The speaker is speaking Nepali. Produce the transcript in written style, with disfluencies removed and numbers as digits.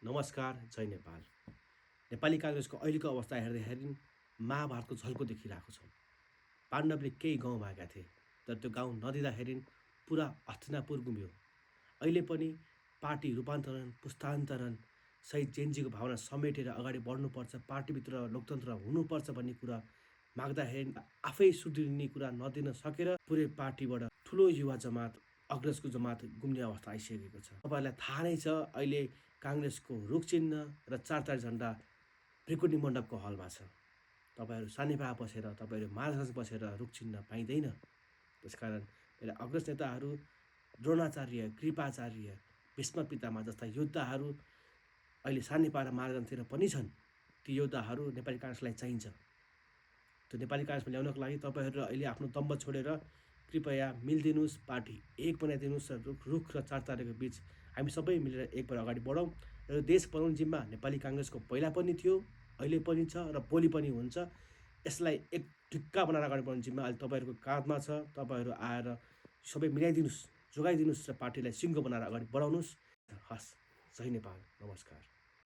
नमस्कार, जय नेपाल। नेपाली काङ्ग्रेसको अहिलेको अवस्था हेर्दाखेरि महाभारतको झल्को देखिरहेको छौँ। पाण्डवले केही गाउँ मागेका थिए, तर त्यो गाउँ नदिँदाखेरि पुरा हस्तिनापुर गुम्यो। अहिले पनि पार्टी रूपान्तरण, पुस्तान्तरण सहित जेनजीको भावना समेटेर अगाडि बढ्नुपर्छ, पार्टीभित्र लोकतन्त्र हुनुपर्छ भन्ने कुरा माग्दाखेरि आफै सुध्रिने कुरा नदिन सकेर पुरै पार्टीबाट ठुलो युवा जमात, अग्रजको जमात गुम्ने अवस्था आइसकेको छ। तपाईँहरूलाई थाहा नै छ, अहिले काङ्ग्रेसको रुख चिन्ह र 4 झन्डा त्रिकुटी मण्डपको हलमा छ। तपाईँहरू सानिपा बसेर, तपाईँहरू महाराजगञ्ज बसेर रुख चिन्ह पाइँदैन। त्यसकारण मेरा अग्रज नेताहरू द्रोणाचार्य, कृपाचार्य, भीष्म पितामह जस्ता योद्धाहरू अहिले सानिपा र महाराजगञ्जतिर पनि छन्। ती योद्धाहरू नेपाली काङ्ग्रेसलाई चाहिन्छ। त्यो नेपाली काङ्ग्रेसमा ल्याउनको लागि तपाईँहरू अहिले आफ्नो दम्ब छोडेर कृपया मिलिदिनुहोस्, पार्टी एक बनाइदिनुहोस् र रुख र 4 तारेको बिच हामी सबै मिलेर एक भएर अगाडि बढौँ र देश बनाउने जिम्मा नेपाली काङ्ग्रेसको पहिला पनि थियो, अहिले पनि छ र भोलि पनि हुन्छ। यसलाई एक ढिक्का बनाएर अगाडि बढाउने जिम्मा अहिले तपाईँहरूको काँधमा छ। तपाईँहरू आएर सबै मिलाइदिनुहोस्, जोगाइदिनुहोस् र पार्टीलाई सिङ्गो बनाएर अगाडि बढाउनुहोस्। हस्, जय नेपाल, नमस्कार।